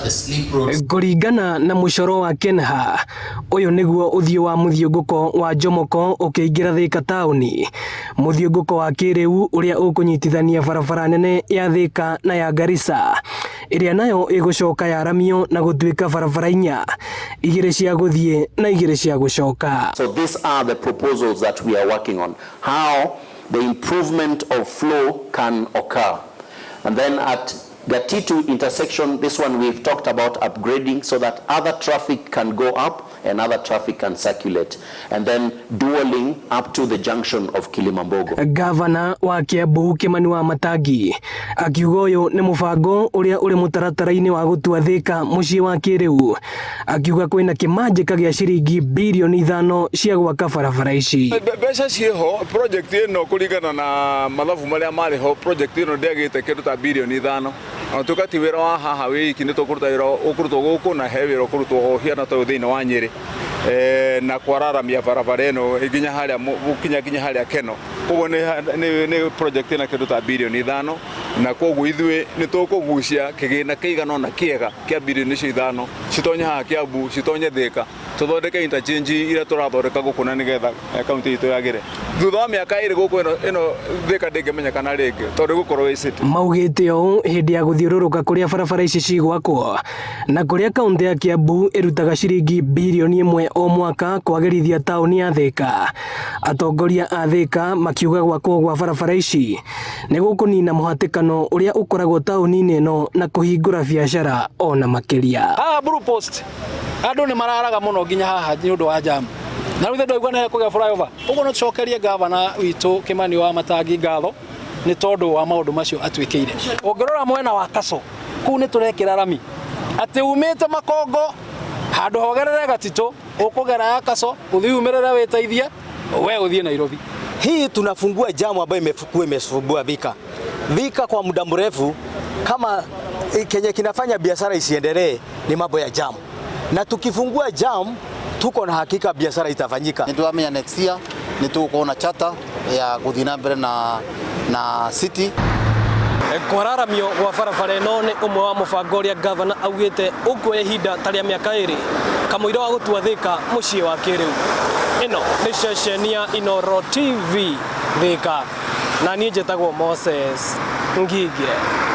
the slip roads. Kũringana na mũcoro wa Kenha, ũyũ nĩguo ũthiũ wa mũthiũngũko wa Jomoko ũkĩingĩra Thika taũni, mũthiũngũko wa kĩrĩu ũrĩa ũkũnyitithania barabara nene ya Thika na ya Garissa, ĩrĩa nayo ĩgũcoka yaramio na gũtuĩka barabara inya, igĩrĩ cia gũthiĩ na igĩrĩ cia gũcoka. So these are the proposals that we are working on, how the improvement of flow can occur. And then at Gatitu intersection, this one we've talked about upgrading so that other traffic can go up and other traffic can circulate. And then dualing up to the junction of Kilimambogo. Gavana wa Kiambu Kimani Wamatangi akiuga ũyũ nĩ mũbango ũrĩa ũrĩ mũtaratara-inĩ wa gũtua Thika mũciĩ wa kĩrĩu, akiuga kwĩna kĩmanjĩka gĩa ciringi birioni 5 cia gwaka barabara ici. Mbeca ciĩho. Project ĩno, kũringana na mathabu marĩa marĩ ho, project ĩno ndĩagĩte kĩndũ ta birioni 5. Ona tuĩka ti wĩra wa haha wĩ iki, nĩ tũkũruta wĩra ũkũrutwo gũkũ na he wĩra ũkũrutwo o hiana ta ũyũ thĩinĩ wa Nyĩrĩ na kwararamia barabara ĩno nginya harĩa gũkinya nginya harĩa Keno. Koguo nĩ project ĩna kĩndũ ta birioni 5, na koguo ithuĩ nĩ tũkũgucia kĩgĩna kĩigana ũna kĩega kĩa birioni icio 5 citonye haha Kiambu, citonye Thika, tũthondeke interchange iria tũrathondeka gũkũ na nĩgetha kaunti itũ yagĩre. Thutha wa mĩaka 2 gũkũ ĩno Thika ndĩngĩmenyekana rĩngĩ tondũ ĩgũkorwo ĩ city. Maugĩte ũũ hĩndĩ ya gũthiũrũrũka kũrĩa barabara ici cigwakwo na kũrĩa kaunti ya Kiambu ĩrutaga ciringi birioni 1 o mwaka kwagĩrithia taũni ya Thika. Atongoria a Thika makiuga gwakwo gwa barabara ici nĩ gũkũnina mũhatĩkano ũrĩa ũkoragwo taũni-inĩ ĩno na kũhingũra biacara ona makĩria. Haha Blue Post andũ nĩ mararaga mũno nginya haha nĩ ũndũ wa jam, na rĩu ndwaigua nĩ kũgĩa flyover. Ũguo no tũcokerie gavana witũ Kimani Wamatangi ngatho nĩ tondũ wa maũndũ macio atwĩkĩire. Ũngĩrora mwena wa Kaco kũu nĩ tũrekĩra rami atĩ umĩte Makongo handũ hogerere Gatitũ ũkũgera ya Kaco ũthiĩ umĩrĩre wĩteithie we ũthiĩ Nairobi. Hii tunafungua jamu ambayo imekuwa imesumbua Thika. Thika kwa muda mrefu, kama kenye kinafanya biashara isiendelee ni mambo ya jamu, na tukifungua jam tuko na hakika biashara itafanyika. Nĩ next year nĩ tũgũkorwo na charter ya gũthiĩ na mbere na city. Kwararamio gwa barabara ĩno nĩ ũmwe wa mũbango ũrĩa gavana augĩte ũkuoya ihinda ta rĩa mĩaka 2 kamũira wa gũtua Thika mũciĩ wa kĩrĩu. Ĩno nĩ ceceni ya Inooro TV Thika, na niĩ njĩtagwo Moses Ngige.